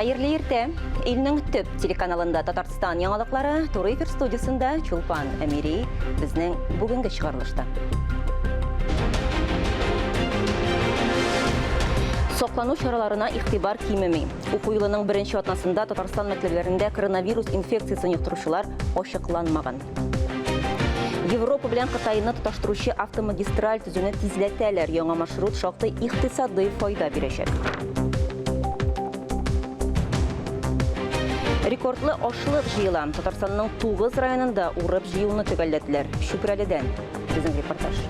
Хәерле иртә! Илнең төп телеканалында Татарстан яңалыклары, туры эфир студиясендә Чулпан Әмири безнең бүгенге чыгарылышта. Саклану чараларына игътибар кимеми. Уку елының беренче атнасында Татарстан мәктәпләрендә коронавирус инфекциясен йоктыручылар ачыкланмаган. Европа белән Кытайны тоташтыручы автомагистраль төзүне тизләтәләр. Яңа маршрут шактый икътисадый файда бирәчәк. Рекордлы ашлык җыела. Татарстанның 9 районында урып җыюны төгәлләделәр. Чүпрәледән безнең репортаж.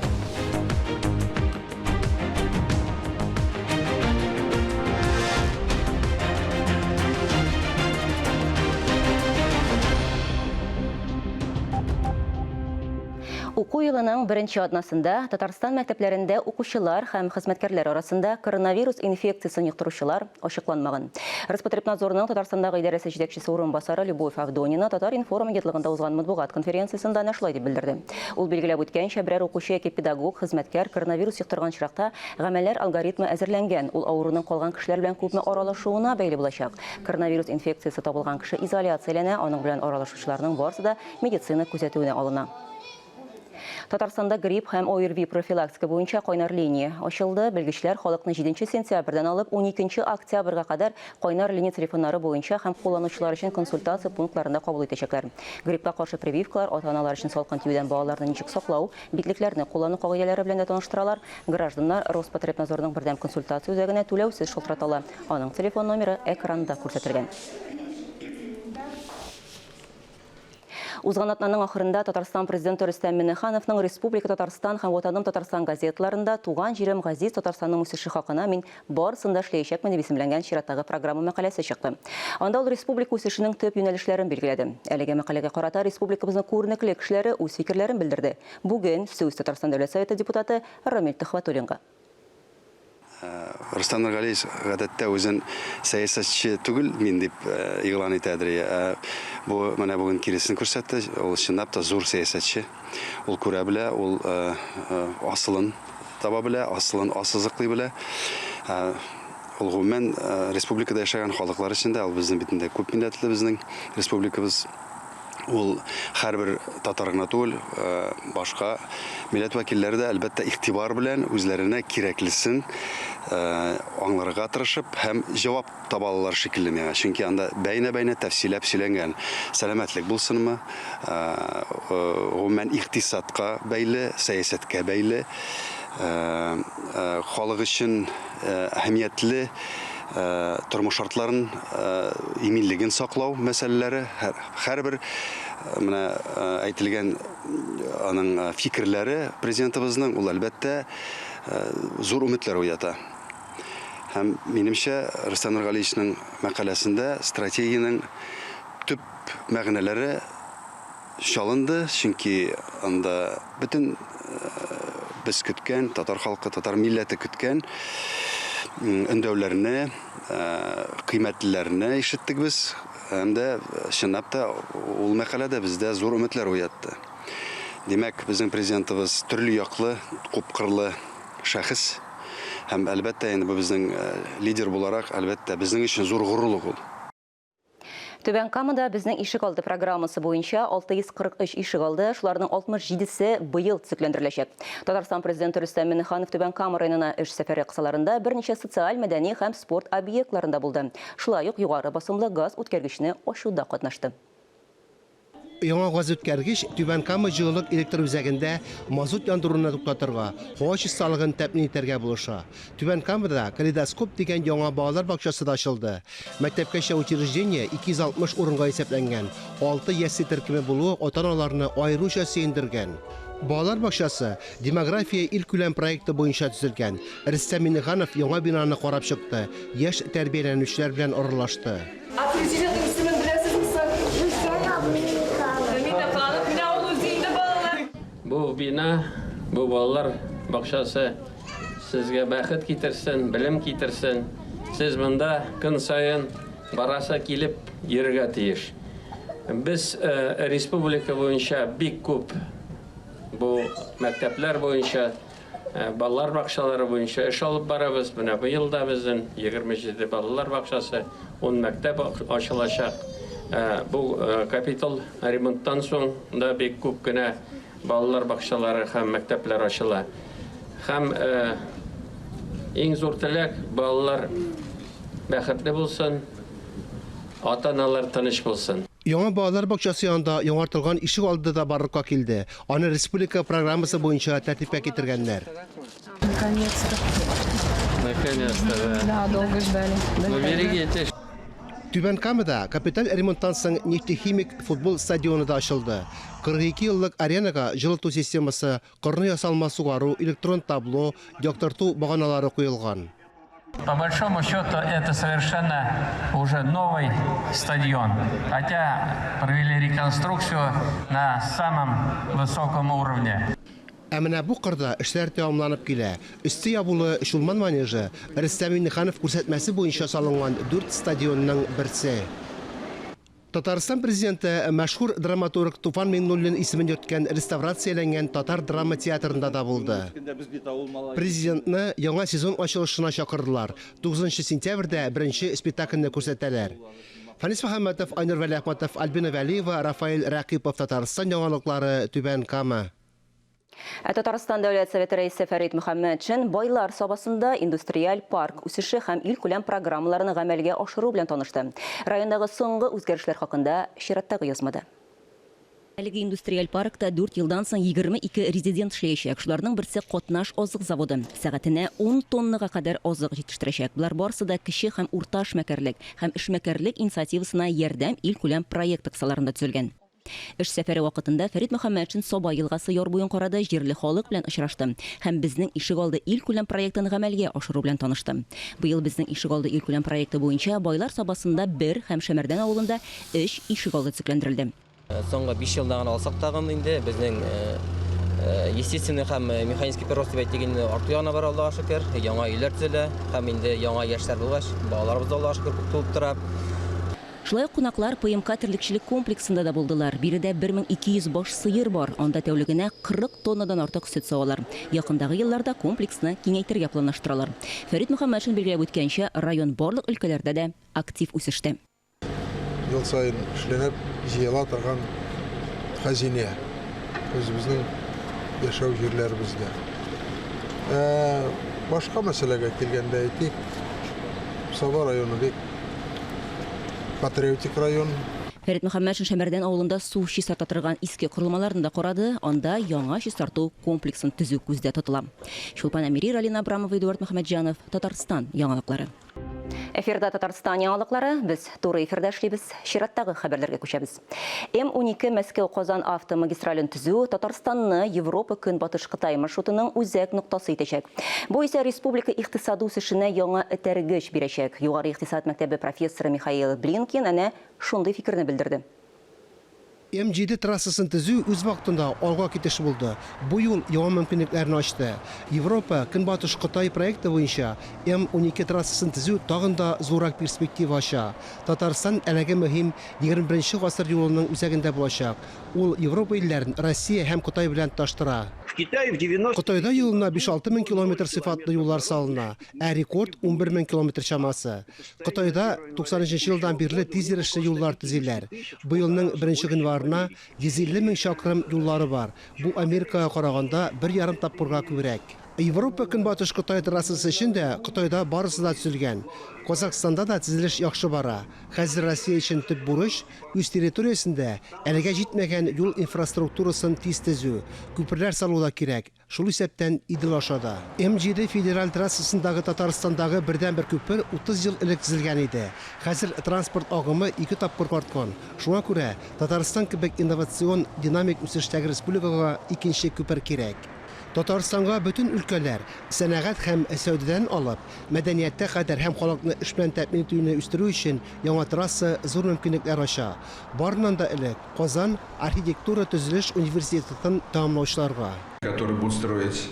Уку елының беренче атнасында Татарстан мәктәпләрендә укучылар һәм хезмәткәрләр арасында коронавирус инфекциясен йоктыручылар ачыкланмаган. Роспотребнадзорның Татарстандагы идарәсе җитәкчесе урынбасары Любовь Авдонина Татар-информ агентлыгында узган матбугат конференциясендә әнә шулай дип белдерде. Ул билгеләп үткәнчә, берәр укучы яки педагог, хезмәткәр коронавирус йоктырган очракта, гамәлләр алгоритмы әзерләнгән, ул авыруның калган кешеләр белән күпме аралашуына бәйле булачак. Коронавирус инфекциясе табылган кеше изоляцияләнә, аның белән аралашучыларның барысы да медицина күзәтүенә алына. Татарстанда грипп һәм ОРВИ профилактика буенча кайнар линия ачылды. Белгечләр халыкны 7 сентябрьдән алып 12 октябрьгә кадәр кайнар линия телефоннары буенча һәм кулланучылар өчен консультация пунктларында кабул итәчәкләр. Гриппка каршы прививкалар, ата-аналар өчен салкын тиюдән балаларны ничек саклау, битлекләрне куллану кагыйдәләре белән дә таныштыралар. Гражданнар Роспотребнадзорның бердәм консультация үзәгенә түләүсез шылтырата ала. Аның телефон номеры экранда күрсәтелгән. Узган атнаның ахырында Татарстан Президенты Рөстәм Миңнехановның Республика Татарстан һәм Ватаным Татарстан газеталарында Туган җирем газиз Татарстанның үсеше хакына мин барысын да эшләячәкмен дип исемләнгән чираттагы программа мәкаләсе чыкты. Анда ул республика үсешенең төп юнәлешләрен билгеләде. Әлеге мәкаләгә карата республикабызның күренекле кешеләре үз фикерләрен белдерде. Бүген сүз Татарстан Дәүләт Советы депутаты Рамил Төхвәтуллинга. Рөстәм Нургалиевич гадәттә үзен сәясәтче түгел мин дип игълан итәдер. Ә бу менә бүген киресен күрсәтте. Ул чынлап та зур сәясәтче. Ул күрә белә, ул асылын таба белә, асылын ассызыклый белә. Ул гомумән республикада яшәгән халыклар өчен дә, ул безнең бит инде күп милләтле безнең республикабыз. Ул һәрбер татар гына түгел, башка милләт вәкилләре дә, әлбәттә, игътибар белән үзләренә кирәклесен аңларга тырышып һәм җавап таба алалар шикелле миңа. Чөнки анда бәйнә-бәйнә тәфсилләп сөйләнгән. Сәламәтлек булсынмы, гомумән, икътисадка бәйле, сәясәткә бәйле, халык өчен әһәмиятле тормыш шартларын, иминлеген саклау мәсьәләләре, һәрбер менә әйтелгән аның фикерләре президентыбызның, ул әлбәттә зур өметләр уята. Һәм минемчә, Рөстәм Нургалиевичның мәкаләсендә стратегиянең төп мәгънәләре чалынды, чөнки анда бөтен без көткән, татар халкы, татар милләте көткән өндәүләрне, кыйммәтлеләрне ишеттек без. Һәм дә чынлап та ул мәкалә дә бездә зур өметләр уятты. Димәк, безнең президентыбыз төрле яклы, күпкырлы шәхес. Һәм әлбәттә инде бу безнең лидер буларак, әлбәттә, безнең өчен зур горурлык ул. Түбән Камада Безнең ишек алды программасы буенча 643 ишек алды, шуларның 67-се быел төзекләндереләчәк. Татарстан Президенты Рөстәм Миңнеханов Түбән Кама районына эш сәфәре кысаларында берничә социаль, мәдәни һәм спорт объектларында булды. Шулай ук югары басымлы газ үткәргечне ачуда катнашты. Яңа газүткәргеч Түбән Кама җылылык электр үзәгендә мазут яндыруны туктатырга, һава чисталыгын тәэмин итәргә булыша. Түбән Камада Калейдоскоп дигән яңа балалар бакчасы да ачылды. Мәктәпкәчә учреждение 260 урынга исәпләнгән, алты ясле төркеме булуы ата-аналарны аеруча сөендергән. Балалар бакчасы Демография илкүләм проекты буенча төзелгән. Рөстәм Миңнеханов яңа бинаны карап чыкты, яшь тәрбияләнүчеләр белән аралашты. Ә президентның исемен беләсезме соң? Рөстәм абый Миңнеханов. Миңнеханов, менә ул үзе инде, балалар. Бу бина, бу балалар бакчасы сезгә бәхет китерсен, белем китерсен. Сез монда көн саен барасы килеп йөрергә тиеш. Без республика буенча бик күп бу мәктәпләр буенча Балалар бакчалары буенча эш алып барабыз. Менә быел да безнең 27 балалар бакчасы, 10 мәктәп ачылачак. Бу капитал ремонттан соң да бик күп кенә балалар бакчалары һәм мәктәпләр ачыла. Һәм иң зур теләк, балалар бәхетле булсын, ата-аналар тыныч булсын. Яңа балалар бакчасы янында яңартылган ишек алды да барлыкка килде. Аны республика программасы буенча тәртипкә китергәннәр. Наконец-то. Наконец-то, да. Да, долго ждали. Ну, берегите. Түбән Камада капиталь ремонттан соң Нефтехимик футбол стадионы да ачылды. 42 еллык аренага җылыту системасы, кырны ясалма сугару, электрон табло, яктырту баганалары куелган. По большому счету, это совершенно уже новый стадион. Хотя провели реконструкцию на самом высоком уровне. Ә менә бу кырда эшләр тәмамланып килә. Өсте ябулы Чулман манежы Рөстәм Миңнеханов күрсәтмәсе буенча салынган дүрт стадионның берсе. Татарстан президенты мәшһүр драматург Туфан Миңнуллин исемен йөрткән реставрацияләнгән татар драма театрында да булды. Президентны яңа сезон ачылышына чакырдылар. 9 сентябрьдә беренче спектакльне күрсәтәләр. Фанис Мөхәммәтов, Айнур Вәлиәхмәтов, Альбина Вәлиева, Рафаэль Рәкыйпов, Татарстан яңалыклары, Түбән Кама. Ә Татарстан Дәүләт Советы рәисе Фәрит Мөхәммәтшин Байлар Сабасында индустриаль парк үсеше һәм илкүләм программаларны гамәлгә ашыру белән танышты. Райондагы соңгы үзгәрешләр хакында чираттагы язмада. Әлеге индустриаль паркта 4 елдан соң 22 резидент эшләячәк. Шуларның берсе катнаш азык заводы. Сәгатенә 10 тоннага кадәр азык җитештерәчәк. Болар барысы да кече һәм урта эшмәкәрлек һәм эшмәкәрлек инициативасына ярдәм илкүләм проекты кысаларында төзелгән. Эш сәфәре вакытында Фәрит Мөхәммәтшин Саба елгасы яр буен карады, җирле халык белән очрашты һәм Безнең ишегалды илкүләм проектын гамәлгә ашыру белән танышты. Быел Безнең ишегалды илкүләм проекты буенча Байлар Сабасында бер һәм Шәмәрдән авылында өч ишегалды төзекләндерелде. Соңгы 5 елда гына алсак тагын инде безнең естественный һәм механический прирост дип әйтик инде арту ягына бара, Аллага шөкер. Яңа өйләр төзелә һәм инде яңа яшьләр булгач, балаларыбыз да, Аллага шөкер, күп туып тора. Шулай ук кунаклар ПМК терлекчелек комплексында да булдылар. Биредә 1200 баш сыер бар. Анда тәүлегенә 40 тоннадан артык сөт савалар. Якындагы елларда комплексны киңәйтергә планлаштыралар. Фәрит Мөхәммәтшин билгеләп үткәнчә, район барлык өлкәләрдә дә актив үсештә. Ел саен эшләнеп җыела торган хәзинә үзебезнең яшәү җирләребездә. Башка мәсьәләгә килгәндә әйтик, Саба районы бик патриотик район. Фәрит Мөхәммәтшин Шәмәрдән авылында су чистарта торган иске корылмаларны да карады. Анда яңа чистарту комплексын төзү күздә тотыла. Чулпан Әмири, Ралина Абрамова, Эдуард Мөхәммәтҗанов, Татарстан яңалыклары. Эфирда Татарстан яңалыклары. Без туры эфирда эшлибез. Чираттагы хәбәрләргә күчәбез. М12 Мәскәү-Казан автомагистрален төзү Татарстанны Европа Көнбатыш Кытай маршрутының үзәк ноктасы итәчәк. Бу исә республика икътисады үсешенә яңа этәргеч бирәчәк. Югары икътисад мәктәбе профессоры Михаил Блинкин әнә шундый фикерне белдерде. М7 трассасын төзү үз вакытында алга китеш булды. Бу юл яңа мөмкинлекләрне ачты. Европа Көнбатыш Кытай проекты буенча М12 трассасын төзү тагын да зуррак перспектива ача. Татарстан әлеге мөһим 21 гасыр юлының үзәгендә булачак. Ул Европа илләрен Россия һәм Кытай белән тоташтыра. В Китае в 90 Кытайда елына 5-6 мең километр сыйфатлы юллар салына, ә рекорд 11 мең километр чамасы. Кытайда 93 елдан бирле тиз йөрешле юллар төзиләр. Быелның 1 гыйнварына 150 мең чакрым юллары бар. Бу Америкага караганда 1,5 тапкырга күбрәк. Европа Көнбатыш Кытай трассасы өчен дә Кытайда барысы да төзелгән. Казахстанда да төзелеш яхшы бара. Хәзер Россия өчен төп бурыч үз территориясендә әлегә җитмәгән юл инфраструктурасын тиз төзү. Күперләр салу да кирәк. Шул исәптән Идел аша да. М7 федераль трассасындагы Татарстандагы бердәнбер күпер 30 ел элек төзелгән иде. Хәзер транспорт агымы 2 тапкыр арткан. Шуңа күрә Татарстан кебек инновацион динамик үсештәге республикага икенче күпер кирәк. Татарстанга бөтен өлкәләр сәнәгать һәм сәүдәдән алып, мәдәнияткә кадәр һәм халыкны эш белән тәэмин итүне үстерү өчен яңа трасса зур мөмкинлекләр ача. Барыннан да элек Казан архитектура төзелеш университетын тәмамлаучыларга. Который будут строить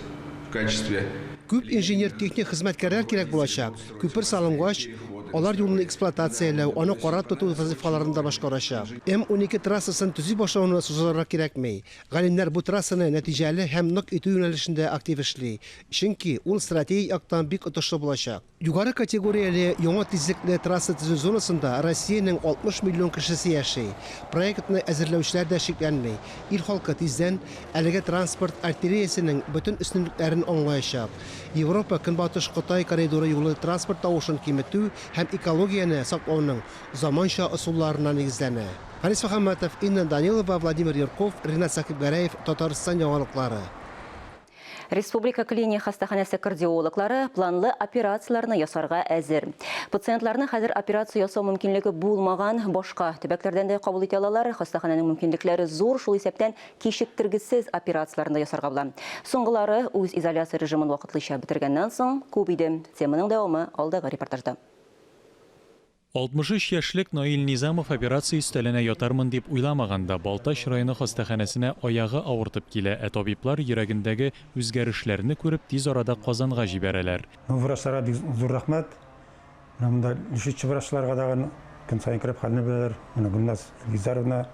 в качестве Күп инженер-техник хезмәткәрләр кирәк булачак. Күпер салынгач, Алар юлны эксплуатацияләү, аны карап тоту вазыйфаларын да башкарачак. М-12 трассасын төзи башлауны сузарга кирәкми. Галимнәр бу трассаны нәтиҗәле һәм нык итү юнәлешендә актив эшли, чөнки ул стратегик яктан бик отышлы булачак. Югары категорияле яңа тизлекле трасса төзү зонасында Россиянең 60 миллион кешесе яши. Проектны әзерләүчеләр дә шикләнми, ил халкы тиздән әлеге транспорт артериясенең бөтен өстенлекләрен аңлаячак. Европа, Көнбатыш Кытай коридоры юлы транспорт тавышын киметү һәм экологияне саклауның заманча ысулларына нигезләнә. Харис Мөхәммәтов, Инна Данилова, Владимир Юрков, Ринат Сәхибгәрәев, Татарстан яңалыклары. Республика клиник хастаханәсе кардиологлары планлы операцияләрне ясарга әзер. Пациентларны хәзер операция ясау мөмкинлеге булмаган башка төбәкләрдән дә кабул итә алалар. Хастаханәнең мөмкинлекләре зур, шул исәптән кичектергесез операцияләрне дә ясарга була. Соңгылары үзизоляция режимын вакытлыча бетергәннән соң күп иде. Теманың дәвамы алдагы репортажда. 63 яшьлек Наил Низамов операция өстәленә ятармын дип уйламаган да, Балтач районы хастаханәсенә аягы авыртып килә, ә табиблар йөрәгендәге үзгәрешләрне күреп, тиз арада Казанга җибәрәләр. Ну, врачларга бик зур рәхмәт. Менә монда лечащий врачларга тагын көн саен кереп хәлне беләләр. Менә Гөлназ Илгизәровна.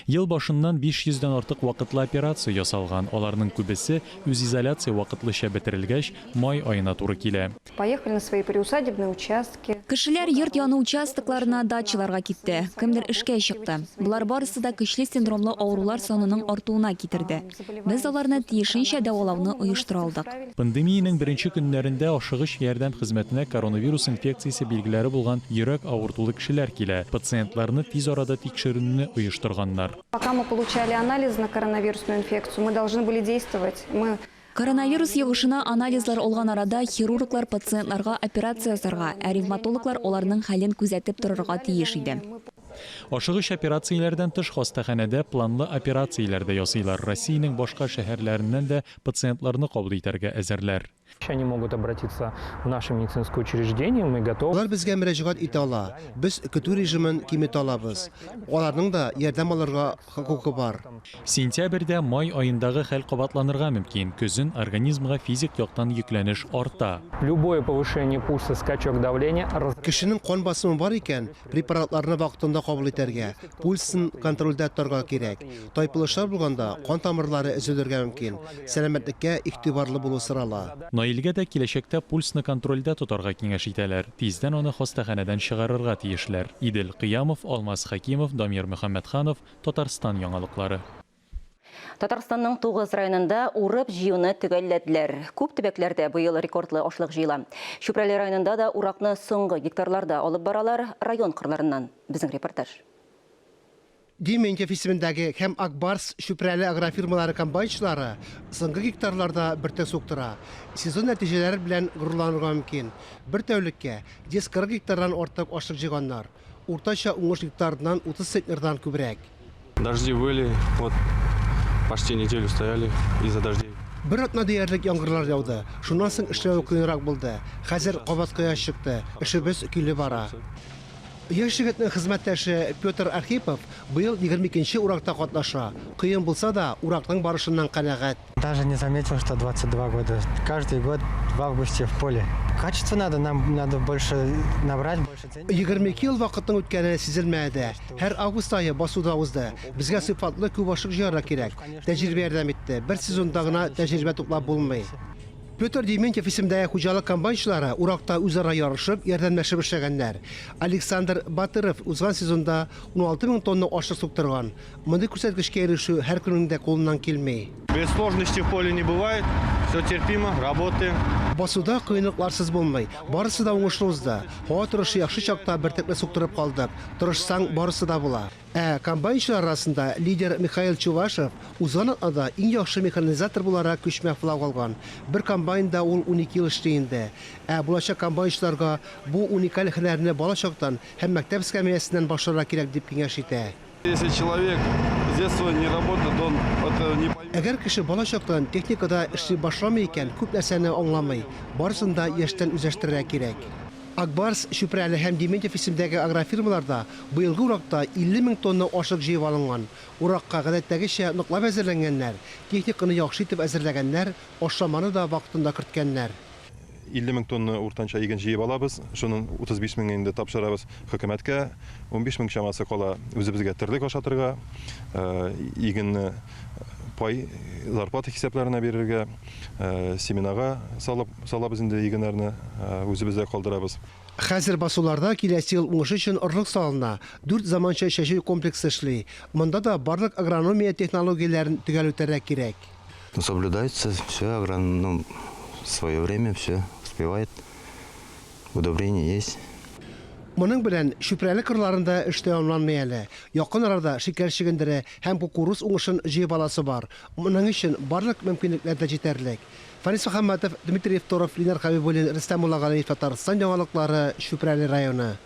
Ел башыннан 500 дән артык вакытлы операция ясалган, аларның күбесе, үзизоляция вакытлыча бетерелгәч, май аена туры килә. Поехали на свои приусадебные участки. Кешеләр йорт яны участокларына, дачаларга китте, кемдер эшкә чыкты. Болар барысы да көчле синдромлы авырулар санының артуына китерде. Без аларны тиешенчә дәвалауны оештыра алдык. Пандемиянең беренче көннәрендә ашыгыч ярдәм хезмәтенә коронавирус инфекциясе билгеләре булган йөрәк авыртулы кешеләр килә. Пациентларны тиз арада тикшеренүне оештырганнар. Пока мы получали анализы на коронавирусную инфекцию, мы должны были действовать. Мы Коронавирус йогышына анализлар алган арада хирурглар пациентларга операция ясарга, ә ревматологлар аларның хәлен күзәтеп торырга тиеш иде. Ашыгыч операцияләрдән тыш хастаханәдә планлы операцияләр дә ясыйлар. Россиянең башка шәһәрләреннән дә пациентларны кабул итәргә әзерләр. Они могут обратиться в наше медицинское учреждение, мы готовы. Алар безгә мөрәҗәгать итә ала, без көтү режимын киметә алабыз. Аларның да ярдәм алырга хокукы бар. Сентябрьдә май аендагы хәл кабатланырга мөмкин. Көзен организмга физик яктан йөкләнеш арта. Любое повышение пульса, скачок давления. Кешенең кан басымы бар икән, препаратларны вакытында кабул итәргә, пульсын контрольдә тотарга кирәк. Тайпылышлар булганда кан тамырлары өзелергә мөмкин. Сәламәтлеккә игътибарлы булу сорала. Наилгә дә киләчәктә пульсны контрольдә тотарга киңәш итәләр. Тиздән аны хастаханәдән чыгарырга тиешләр. Идел Кыямов, Алмаз Хәкимов, Дамир Мөхәммәтханов, Татарстан яңалыклары. Татарстанның 9 районында урып-җыюны төгәлләделәр. Күп төбәкләрдә быел рекордлы ашлык җыела. Чүпрәле районында да уракны соңгы гектарларда алып баралар район кырларыннан. Безнең репортаж. Дементьев исемендәге һәм Ак Барс Чүпрәле агрофирмалары комбайнчылары соңгы гектарларда бөртек суктыра. Сезон нәтиҗәләре белән горурланырга мөмкин. Бер тәүлеккә 140 гектардан артык ашлык җыйганнар. Уртача уңыш гектарыннан 30 центнердан күбрәк. Дожди были, вот почти неделю стояли из-за дождей. Бер атна диярлек яңгырлар яуды. Шуннан соң эшләү кыенрак булды. Хәзер кабат кояш чыкты. Эшебез көйле бара. Яшь егетнең хезмәттәше Петр Архипов быел 22нче уракта катнаша. Кыен булса да, уракның барышыннан канәгать. Даже не заметил, что 22 года. Каждый год в августе в поле. Качество надо, нам надо больше набрать, больше ценить. 22 ел вакытның үткәне сизелмәде. Һәр август ае басуда узды. Безгә сыйфатлы күп ашлык җыярга кирәк. Тәҗрибә ярдәм итте. Бер сезонда гына тәҗрибә туплап булмый. Петр Дементьев исемендәге хуҗалык комбайнчылары уракта үзара ярышып, ярдәмләшеп эшләгәннәр. Александр Батыров узган сезонда 16 мең тонна ашлык суктырган. Мондый күрсәткечкә ирешү һәркемнең дә кулыннан килми. Без сложностей в поле не бывает, все терпимо, работаем. Басуда кыенлыкларсыз булмый. Барысы да уңышлы узды. Һава торышы яхшы чакта бөртекне суктырып калдык. Тырышсаң, барысы да була. Ә комбайнчылар арасында лидер Михаил Чувашев узган атнада иң яхшы механизатор буларак күчмә флаг алган. Бер комбайнда ул 12 ел эшли инде. Ә булачак комбайнчыларга бу уникаль һөнәрне балачактан һәм мәктәп эскәмиясеннән башларга кирәк дип киңәш итә. Если человек с детства не работает, он это не поймет. Әгәр кеше балачактан техникада эшли башламый икән, күп нәрсәне аңламый. Барысын да яшьтән үзләштерергә кирәк. Ак Барс, Чүпрәле һәм Дементьев исемендәге агрофирмаларда быелгы уракта 50 мең тонна ашлык җыеп алынган. Уракка гадәттәгечә ныклап әзерләнгәннәр, техниканы яхшы итеп әзерләгәннәр, ашламаны да вакытында керткәннәр. 50 мең тонна уртанча иген җыеп алабыз. Шуның 35 меңен инде тапшырабыз хөкүмәткә. 15 мең чамасы кала үзебезгә терлек ашатырга, игенне пай зарплата хисапларына бирергә, семенага салып салабыз инде игеннәрне, үзебездә калдырабыз. Хәзер басуларда киләсе ел уңышы өчен орлык салына, дүрт заманча чәчү комплексы эшли. Монда да барлык агрономия технологияләрен төгәл үтәргә кирәк. Ну, соблюдается все, агроном в свое время все успевает. Удобрение есть. Моның белән Чүпрәле кырларында эш тәмамланмый әле. Якын арада шикәр чөгендере һәм кукуруз уңышын җыеп аласы бар. Моның өчен барлык мөмкинлекләр дә җитәрлек. Фәнис Мөхәммәтов, Дмитрий Евторов, Ленар Хәбибуллин, Рөстәм Муллагалиев, Татарстан яңалыклары, Чүпрәле районы.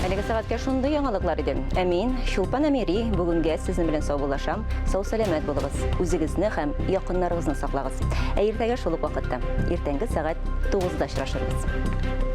Әлеге сәгатькә шундый яңалыклар иде. Ә мин, Чулпан Әмири, бүгенгә сезнең белән саубуллашам. Сау-сәламәт булыгыз. Үзегезне һәм якыннарыгызны саклагыз. Ә иртәгә шул ук вакытта, иртәнге сәгать 9-да очрашырбыз.